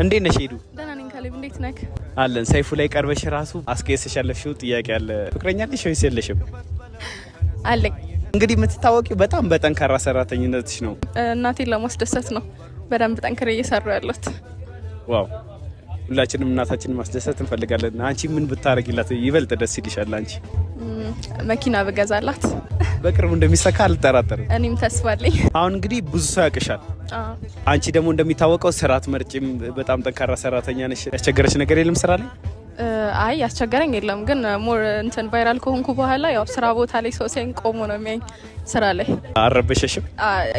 እንዴት ነሽ ሄዱ? ደህና ነኝ ካሌብ፣ እንዴት ነህ? አለን። ሰይፉ ላይ ቀርበሽ ራሱ አስቀየሰሽ ያለፍሽው ጥያቄ አለ። ፍቅረኛ አለሽ ወይስ የለሽም? አለኝ። እንግዲህ የምትታወቂው በጣም በጠንካራ ሰራተኝነትሽ ነው። እናቴን ለማስደሰት ነው በደንብ ጠንክሬ እየሰራሁ ያለሁት። Wow፣ ሁላችንም እናታችንን ማስደሰት እንፈልጋለን። አንቺ ምን ብታረጊላት ይበልጥ ደስ ይልሻል? አንቺ መኪና ብገዛላት። በቅርቡ እንደሚሳካ አልጠራጠርም። እኔም ተስፋ አለኝ። አሁን እንግዲህ ብዙ ሰው ያውቅሻል። አንቺ ደግሞ እንደሚታወቀው ስራ አትመርጪም፣ በጣም ጠንካራ ሰራተኛ ነሽ። ያስቸገረሽ ነገር የለም ስራ ላይ? አይ፣ ያስቸገረኝ የለም፣ ግን more እንትን viral ከሆንኩ በኋላ ያው ስራ ቦታ ላይ ሰው ሲያየኝ ቆሞ ነው የሚያኝ ስራ ላይ። አልረበሸሽም?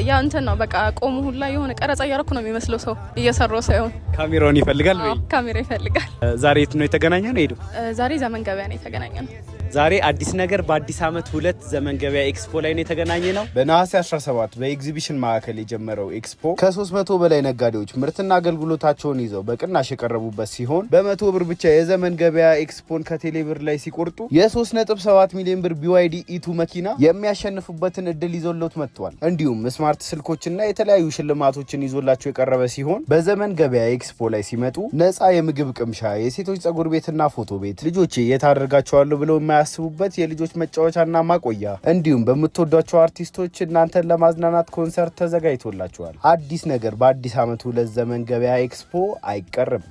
ያ እንትን ነው በቃ፣ ቆሙ ሁላ የሆነ ቀረጻ እያደረኩ ነው የሚመስለው፣ ሰው እየሰራው ሳይሆን። ካሜራውን ይፈልጋል ወይ? ካሜራ ይፈልጋል። ዛሬ የት ነው የተገናኘነው ሄዱ? ዛሬ ዘመን ገበያ ነው የተገናኘነው። ዛሬ አዲስ ነገር በአዲስ ዓመት 2 ዘመን ገበያ ኤክስፖ ላይ ነው የተገናኘነው። በነሐሴ 17 በኤግዚቢሽን ማዕከል የጀመረው ኤክስፖ ከ300 በላይ ነጋዴዎች ምርትና አገልግሎታቸውን ይዘው በቅናሽ የቀረቡበት ሲሆን፣ በ100 ብር ብቻ የዘመን ገበያ ኤክስፖን ከቴሌብር ላይ ሲቆርጡ የ3.7 ሚሊዮን ብር BYD E2 መኪና የሚያሸንፉበትን እድል ይዞሎት መጥቷል። እንዲሁም smart ስልኮችና የተለያዩ ሽልማቶችን ይዞላቸው የቀረበ ሲሆን፣ በዘመን ገበያ ኤክስፖ ላይ ሲመጡ ነፃ የምግብ ቅምሻ፣ የሴቶች ጸጉር ቤትና ፎቶ ቤት፣ ልጆቼ የት አደርጋቸዋለሁ ብለው የማያስቡበት የልጆች መጫወቻና ማቆያ፣ እንዲሁም በምትወዷቸው አርቲስቶች እናንተን ለማዝናናት ኮንሰርት ተዘጋጅቶላችኋል። አዲስ ነገር በአዲስ ዓመት 2 ዘመን ገበያ ኤክስፖ አይቀርም።